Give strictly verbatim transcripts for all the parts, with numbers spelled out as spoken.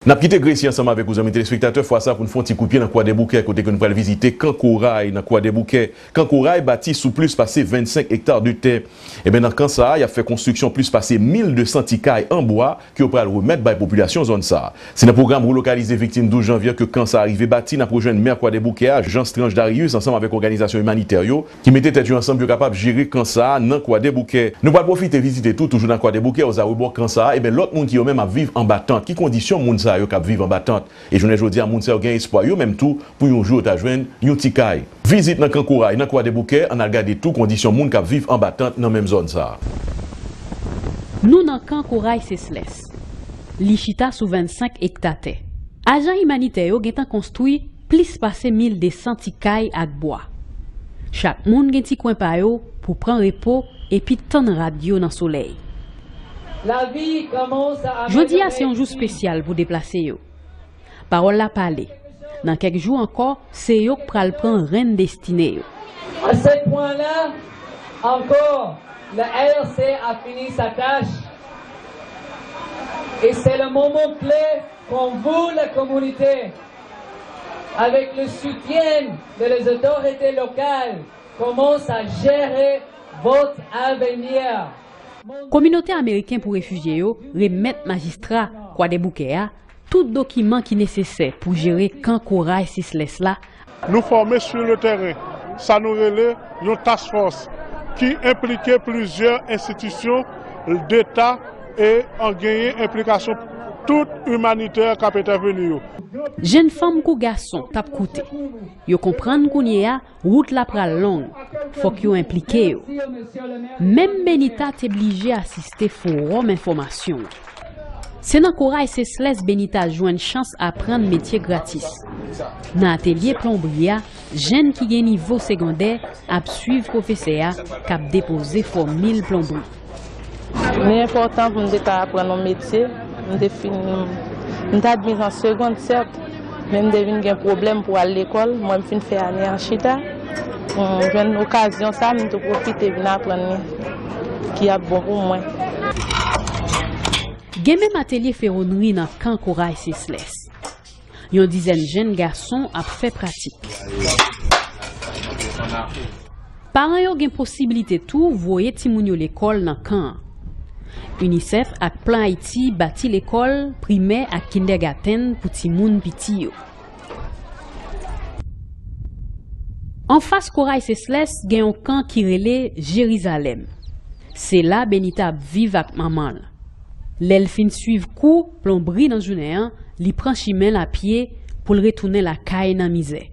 N ap kite Gresi ansanm avèk ou, zanmi telespektatè, fwa sa pou n fè yon ti kout pye nan Kwadèboukè, kote ke nou pral vizite Kan Koray nan Kwadèboukè. Kan Koray bati sou plis pase vennsenk ekta de tè. Ebyen, nan kan sa a, y ap fè konstriksyon plis pase mil de san ti kay an bwa ke yo pral remèt bay popilasyon zòn sa a. Se nan pwogram relokalize viktim douz janvye ke kan sa a rive bati. N ap rejwenn mè Kwadèboukè a, Jean Strange Darius, ansanm avèk òganizasyon imanitè yo, ki mete tèt yo ansanm pou yo kapab jere kan sa a nan Kwadèboukè. Nou pral pwofite vizite tou, toujou nan Kwadèboukè, ozaribò kan sa a, ebyen, lòt moun ki yo menm ap viv anba tant. Ki kondisyon moun sa yo k ap viv anba tant? E jounen jodi a, moun sa yo gen espwa yo menm tou pou yon jou yo ta jwenn yon ti kay. Vizit nan Kan Koray, nan Kwadèboukè, ann al gade tou kondisyon moun k ap viv anba tant nan menm zòn sa a. Nou nan Kan Koray Seslès. Li chita sou vennsenk ekta tè. Ajan imanitè yo gentan konstwi plis pase mil de san ti kay ak bwa. Chak moun gen ti kwen pa yo pou pran repo epi tann rad yo nan solèy. Jodi a se yon jou espesyal pou deplase yo. Pawòl la pale. Nan kèk jou ankò, se yo k pral pran renn destine yo. À ce point-là, encore, le R C a fini sa tâche. Et c'est le moment clé quand vous, la communauté, avec le soutien de les autorités locales, commence à gérer votre avenir. Kominote ameriken pou refijye yo remèt majistra Kwadèboukè a tout dokiman ki nesesè pou jere kan Koray Seslès la. Nou fòme sou le teren, sa nou rele yon task force ki enplike plizyè enstitisyon deta e an genyen enplikasyon tout imanitè k ap entèveni yo. Jèn fanm kou gason t ap koute. Yo konprann kounye a wout la pral long, fòk yo enplike yo. Menm Benita te blije asiste fowòm enfòmasyon an. Se nan Koray Seslès Benita jwenn chans aprann metye gratis. Nan atelye plonbri a, jèn ki gen nivo segondè ap swiv pwofesè a k ap depoze fòmil plonbri. Li enpòtan pou m te ka aprann yon metye. M te fin, m t admiz an segond, sèt, men m te vin gen pwoblèm pou al lekòl. Mwen, m fin fè ane an chita. M jwenn okazyon sa, m tou pwofite vin aprann li, ki ap bon pou mwen. Gen menm atelye fewonnri nan kan Koray Seslès. Yon dizèn jèn gason ap fè pratik. Paran yo gen posibilite tou voye timoun yo lekòl nan kan an. UNICEF ak Plan Ayiti bati lekòl, primè ak kindègatenn pou timoun piti yo. Anfas Koray Seslès gen yon kan ki rele Jerizalèm. Se la Benita ap viv ak manman l. Lè l fin swiv kou plonbri nan jounen an, li pran chimen l apye pou l retounen lakay nan mizè.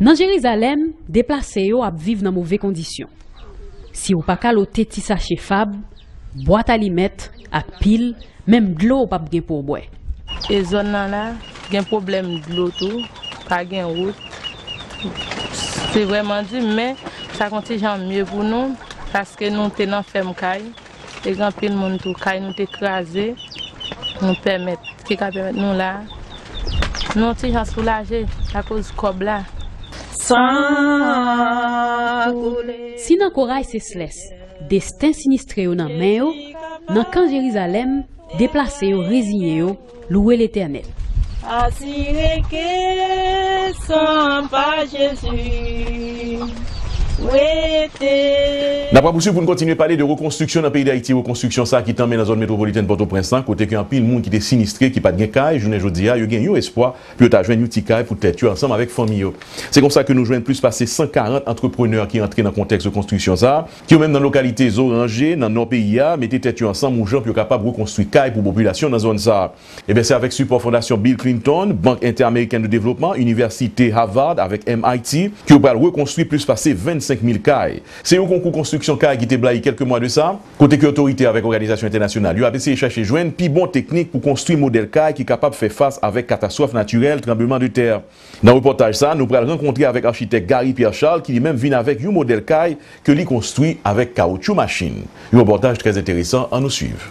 Nan Jerizalèm, deplase yo ap viv nan move kondisyon. Si w pa kalote ti sache fab, bwat alimèt ak pil, menm dlo w p ap gen pou w bwè. E zòn nan la, gen pwoblèm dlo tou, pa gen wout. Se vrèman di, men sa konn ti jan mye pou nou, paske nou te nan fèm kay, e gen anpil moun tou, kay nou te kraze, nou pèmèt, ki ka pèmèt nou la. Nou ti jan soulaje akoz kòb la. San koule. Si nan Koray Seslès, desten sinistre yo nan men yo, nan kan Jerizalèm, deplase yo reziyen yo, louwe Letènèl. Asire ke san pa Jezi rete. N ap rapousuiv pou n kontinye pale de rekonstriksyon nan peyi Dayiti. Rekonstriksyon sa ki tanmen nan zòn metwopolitèn Pòtoprens lan, kote ke anpil moun ki te sinistre, ki pa t gen kay, jounen jodi a, yo gen yon espwa pou yo ta jwenn yon ti kay pou tèt yo ansanm avèk fanmi yo. Se konsa ke nou jwenn plis pase san karant antreprenè ki antre nan kontèks rekonstriksyon sa a, ki yo menm nan lokalite Zoranje, nan nò peyi a, mete tèt yo ansanm yon jan pou yo kapab rekonstwi kay pou popilasyon nan zòn sa a. Ebyen, se avèk sipò Fondasyon Bill Clinton, Bank Entèamerikèn de Devlopman, Inivèsite Harvard avèk M I T, ke yo pral rekonstwi plis pase vennsenk mil kay. Se yon konkou konstriksyon kay ki te blayi kèlke mwa de sa, kote ke otorite avèk òganizasyon entènasyonal yo ap eseye chache jwenn pi bon teknik pou konstwi modèl kay ki kapab fè fas avèk katastwòf natirèl, tranbleman de tè. Nan repòtaj sa, nou pral rankontre avèk achitèk Gary Pierre Charles, ki li menm vin avèk yon modèl kay ke li konstwi avèk kawotchou machin. Yon repòtaj trè enteresan, ann nou swiv.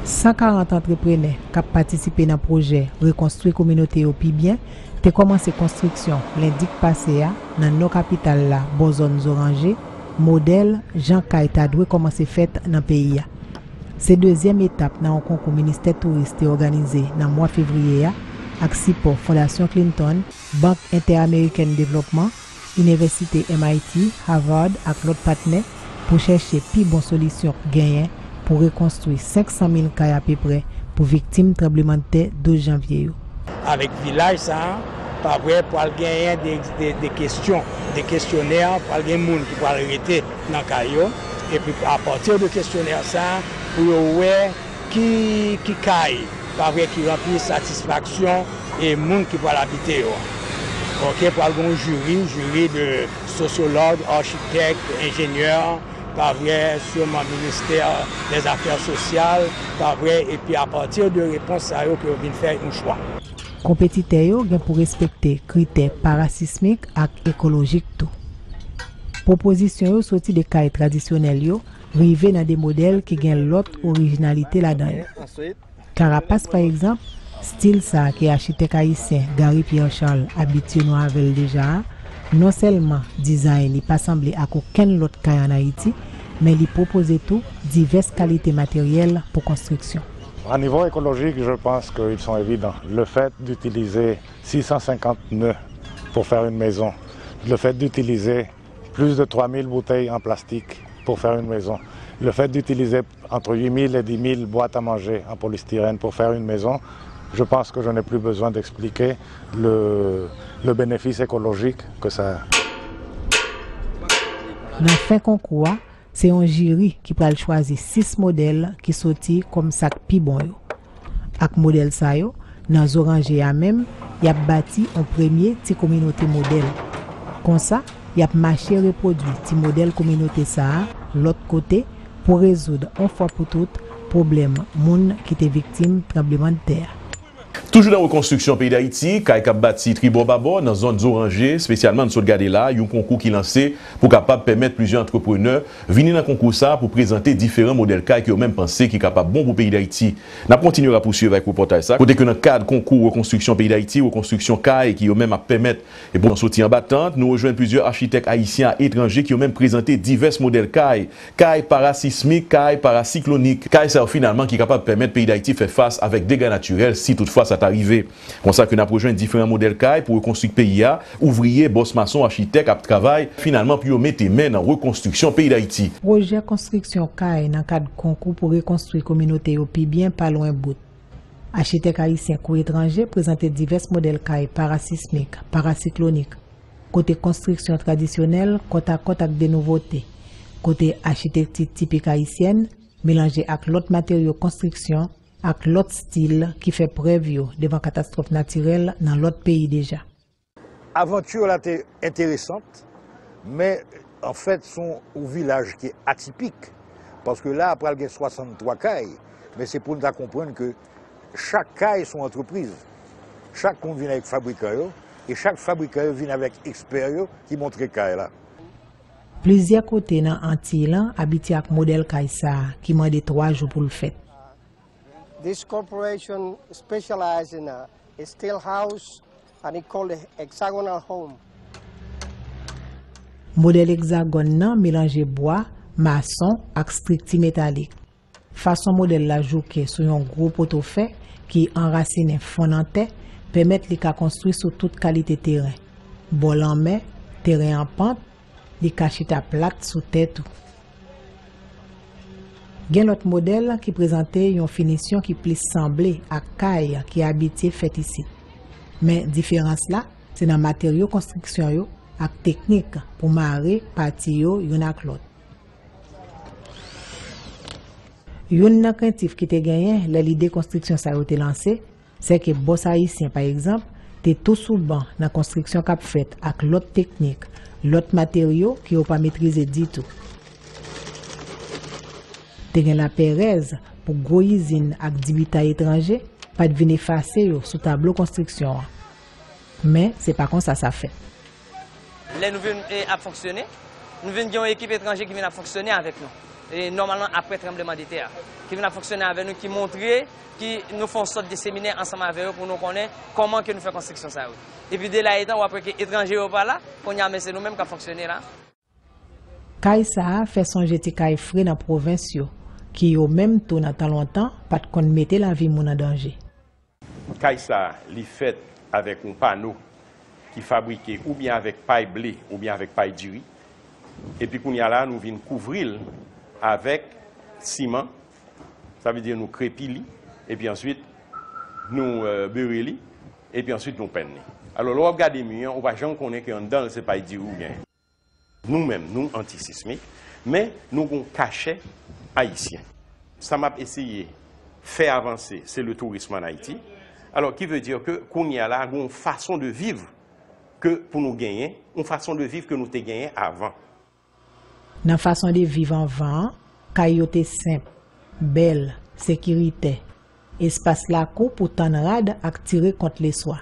San karant antreprenè k ap patisipe nan pwojè Rekonstwi Kominote yo pi byen te kòmanse konstriksyon lendi k pase a nan nò kapital la, bò zòn Zoranje, modèl jan kay ta dwe kòmanse fèt nan peyi a. Se dezyèm etap nan yon konkou Ministè Touris te òganize nan mwa fevriye a ak sipò Fondasyon Clinton, Bank Entèamerikèn Devlopman, Inivèsite M I T, Harvard ak lòt patnè pou chèche pi bon solisyon k genyen pou rekonstwi senk san mil kay apeprè pou viktim tranblemanntè douz janvye yo. Avèk vilaj sa a, pa vre pral genyen de, de, de kesyon, de kesyonè, pral gen moun ki pral rete nan kay yo, epi apati de kesyonè sa a, pou yo wè ki, ki kay, pa vre, ki ranpli satisfaksyon e moun ki pral abite yo. Oke, pral gen yon jiri, jiri de sosyològ, achitèk, enjenyè, pa vre, siman ministè dèzafè sosyal, pa vre, epi apati de repons sa yo pou yo vin fè yon chwa. Konpetitè yo gen pou respekte kritè parasismik ak ekolojik tou. Pwopozisyon yo soti de kay tradisyonèl yo rive nan de modèl ki gen lòt orijinalite ladan yo. Karapas, pa egzanp, stil sa a ke achitèk ayisyen Gary Pierre Charles abitye nou avè l deja a, non sèlman dizay li pa sanble ak okenn lòt kay ann Ayiti, men li pwopoze tou divès kalite materyèl pou konstriksyon. À niveau écologique, je pense qu'ils sont évidents. Le fait d'utiliser six cent cinquante nœuds pour faire une maison, le fait d'utiliser plus de trois mille bouteilles en plastique pour faire une maison, le fait d'utiliser entre huit mille et dix mille boîtes à manger en polystyrène pour faire une maison, je pense que je n'ai plus besoin d'expliquer le, le bénéfice écologique que ça a. Nan fen konkou a, se yon jiri ki pral chwazi sis modèl ki soti kòm sa k pi bon yo. Ak modèl sa yo, nan Zoranje a menm, y ap bati yon premye ti kominote modèl. Konsa, y ap mache repwodui ti modèl kominote sa a lòt kote pou rezoud yon fwa pou tout pwoblèm moun ki te viktim tranblemanntè a. Toujou nan rekonstriksyon peyi Dayiti, kay k ap bati tribò babò nan zòn Zoranje, espesyalman n sot gade la, yon konkou ki lanse pou kapab pèmèt plizyè antreprenè vini nan konkou sa a pou prezante diferan modèl kay ke yo menm panse ki kapab bon pou peyi Dayiti. N ap kontinye rapouswiv avèk repòtaj sa, kote ke nan kad konkou rekonstriksyon peyi Dayiti, rekonstriksyon kay ki yo menm ap pèmèt, e bon, soti anba tant, nou rejwenn plizyè achitèk ayisyen a etranje ki yo menm prezante divès modèl kay, kay parasismik, kay parasiklonik, kay sa yo finalman ki kapab pèmèt peyi Dayiti fè fas avèk dega natirèl si toutfwa sa ta rive. Konsa ke n ap rejwenn diferan modèl kay pou rekonstwi peyi a, ouvriye, bòs mason, achitèk ap travay finalman pou yo mete men nan rekonstriksyon peyi Dayiti. Pwojè konstriksyon kay nan kad konkou pou rekonstwi kominote yo pi byen pa lwen bout. Achitèk ayisyen kou etranje prezante divès modèl kay parasismik, parasiklonik, kote konstriksyon tradisyonèl kòtakòt ak de nouvote, kote achitekti tipik ayisyèn melanje ak lòt materyo konstriksyon ak lòt stil ki fè prèv yo devan katastwòf natirèl nan lòt peyi deja. Avanti la te enteresant, men anfèt se yon vilaj ki atipik, paske la pral gen swasanntwa kay, men se pou n ta konprann ke chak kay se yon antrepriz. Chak moun vin avèk fabrikan yo, e chak fabrikan yo vin avèk ekspè yo ki montre kay la. Plizyè kote nan Antiy lan abitye ak modèl kay sa a ki mande twa jou pou l fèt. This corporation specialize in a steel house and it called the hexagonal home. Modèl egzagòn nan melanje bwa, mason ak estrikti metalik. Fason modèl la jouke sou yon gwo poto fè ki anrasinen fon nan tè pèmèt li ka konstwi sou tout kalite teren. Bò lanmè, teren an pant, li ka chita plat sou tè tou. Gen lòt modèl ki prezante yon finisyon ki plis sanble ak kay ki abitye fèt isit. Men diferans la, se nan materyo konstriksyon yo ak teknik pou mare pati yo youn ak lòt. Youn nan krentif ki te genyen lè lide konstriksyon sa yo te lanse, se ke bòs ayisyen, pa egzanp, te tou sou ban nan konstriksyon k ap fèt ak lòt teknik, lòt materyo ke yo pa metrize ditou. Te gen laperèz pou gwo izin ak dibitay etranje pa t vin efase yo sou tablo konstriksyon an. Men, se pa konsa sa fèt. Lè nou vin, e, ap fonksyone, nou vin gen yon ekip etranje ki vin ap fonksyone avèk nou. E nòmalman apre tranblemanntè a, ki vin ap fonksyone avèk nou, ki montre, ki nou fè yon sòt de seminè ansanm avè yo pou nou konnen kòman ke nou fè konstriksyon sa yo. Epi de la etan, w ap wè ke etranje yo pa la, kounye a, men se nou menm k ap fonksyone la. Kay sa a fè sonje ti kay fre nan pwovens yo, ki yo menm tou nan tan lontan pa t konn mete lavi moun an danje. Kay sa a, li fèt avèk yon pano ki fabrike oubyen avèk pay ble oubyen avèk pay diri. Epi kounye a la, nou vin kouvri l avèk siman. Sa vle di nou krepi li, epi answit nou bere li, epi answit nou penn li. Alò, lè w ap gade mi an, ou pa janm konnen ke anndan l se pay diri ou genyen. Nou menm, nou antisismik, men nou gen yon kachè ayisyen. Sa m ap eseye fè avanse, se le tourisme en Haïti. Alò, ki vle di ke kounye a la, gen yon fason de viv ke pou nou genyen, yon fason de viv ke nou te genyen avan. Nan fason de viv anvan an, kay yo te senp, bèl, sekiritè, espas lakou pou tann rad ak tire kont leswa.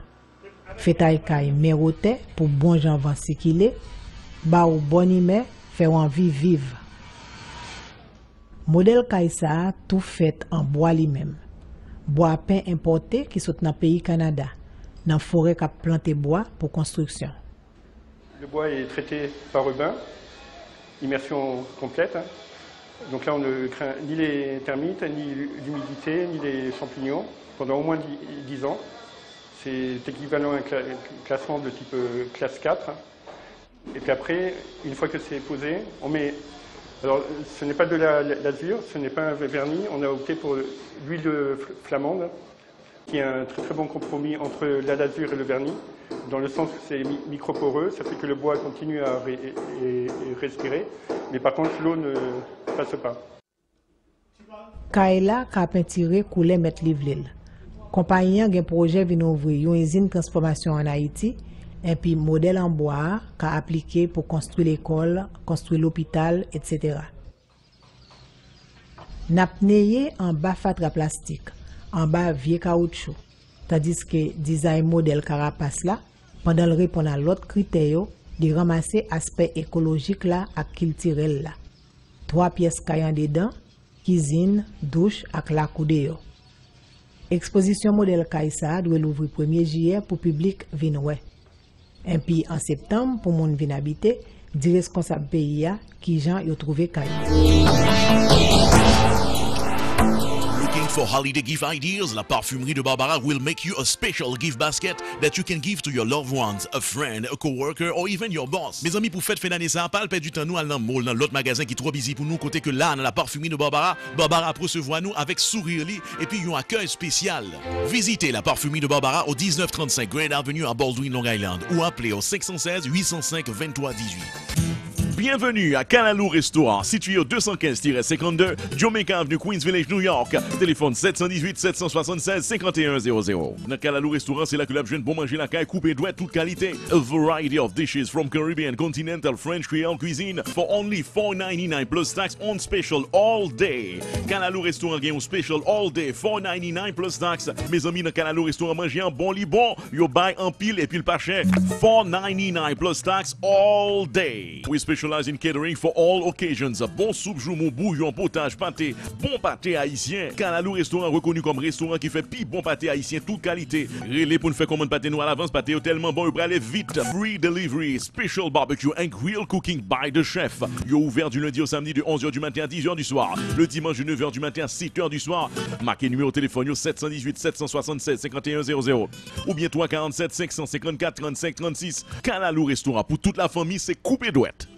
Fetay kay men wotè pou bon jan van sikile, ba w bòn imè, fè w anvi viv. Modèl kay sa a tou fèt an bwa li menm. Bwa pen enpòte ki sot nan peyi Kanada, nan forè k ap plante bwa pou konstriksyon. Le bois est traité par Rubin, immersion complète. Donc là, on ne craint ni les termites, ni l'humidité, ni les champignons pendant au moins dix ans. C'est équivalent à un classement de type classe quatre. Et puis après, une fois que c'est posé, on met. Alors, ce n'est pas de la, l'azur, ce n'est pas un vernis. On a opté pour l'huile flamande, qui est un très très bon compromis entre la levure et le vernis, dans le sens que c'est microporeux, ça fait que le bois continue à respirer, mais par contre l'eau ne passe pas. Kay la ka pentire koulè mèt li vle l. Konpayi an gen pwojè vin ouvri yon izin transfòmasyon ann Ayiti, enpi modèl an bwa a ka aplike pou konstwi lekòl, konstwi lopital, etsetera. N ap neye anba fatra plastik, anba vye kawoutchou, tandiske dizay modèl karapas la, pandan l reponn a lòt kritè yo, li ranmase aspè ekolojik la ak kiltirèl la. Twa pyès kay andedan, kizin, douch ak lakou deyò. Ekspozisyon modèl kay sa a dwe louvri premye jiyè pou piblik vin wè. Enpi an septanm pou moun vin abite, di reskonsab peyi a kijan yo twouve kay yo. Looking for holiday gift ideas? La Parfumerie de Barbara will make you a special gift basket that you can give to your loved ones, a friend, a coworker, or even your boss. Mezanmi, pou fèt fen dane sa a, pa al pèdi tan nou al nan mall, nan lòt magazen ki twò bizi pou nou, kote ke la, nan La Parfumerie de Barbara, Barbara ap resevwa nou avèk souri li epi yon akèy espesyal. Vizite La Parfumerie de Barbara au dix-neuf trente-cinq Grand Avenue à Baldwin, Long Island, ou aple au cinq cent seize huit cent cinq vingt-trois dix-huit. Bienvenue à Kalalou Restaurant, situé au deux cent quinze tiret cinquante-deux Jamaica Avenue, Queens Village, New York. Téléphone sept cent dix-huit sept cent soixante-seize cinquante et un zéro zéro. Nan Kalalou Restaurant, se la ke w ap jwenn bon manje lakay, koupe dwèt, tout kalite. A variety of dishes from Caribbean, continental, French, Creole cuisine for only four ninety-nine plus tax on special all day. Kalalou Restaurant gen yon special all day, four ninety-nine plus tax. Mezanmi, nan Kalalou Restaurant, manje an bon, li bon. Yo bay anpil epi l pa chè. Four ninety-nine plus tax all day. We specialize in catering for all occasions. Bon soup, joumou, bouyon, potaj, pate, bon pate ayisyen. Kalalou Restaurant rekoni kòm restoran ki fè pi bon pate ayisyen tout kalite. Rele pou n fè kòmann pate nou alavans, pate yo tèlman bon, yo prale vit. Free delivery, special barbecue and grill cooking by the chef. Yo ouvè du lundi au samedi de onze heures du matin à dix heures du soir. Le dimanche de neuf heures du matin à sept heures du soir. Make nimewo telefòn yo sept cent dix-huit sept cent soixante-seize cinquante et un zéro zéro oubyen twa karannset senk san senkann kat trannsenk trannsis. Kalalou Restoran, pou tout lafanmi, se koupe dwèt.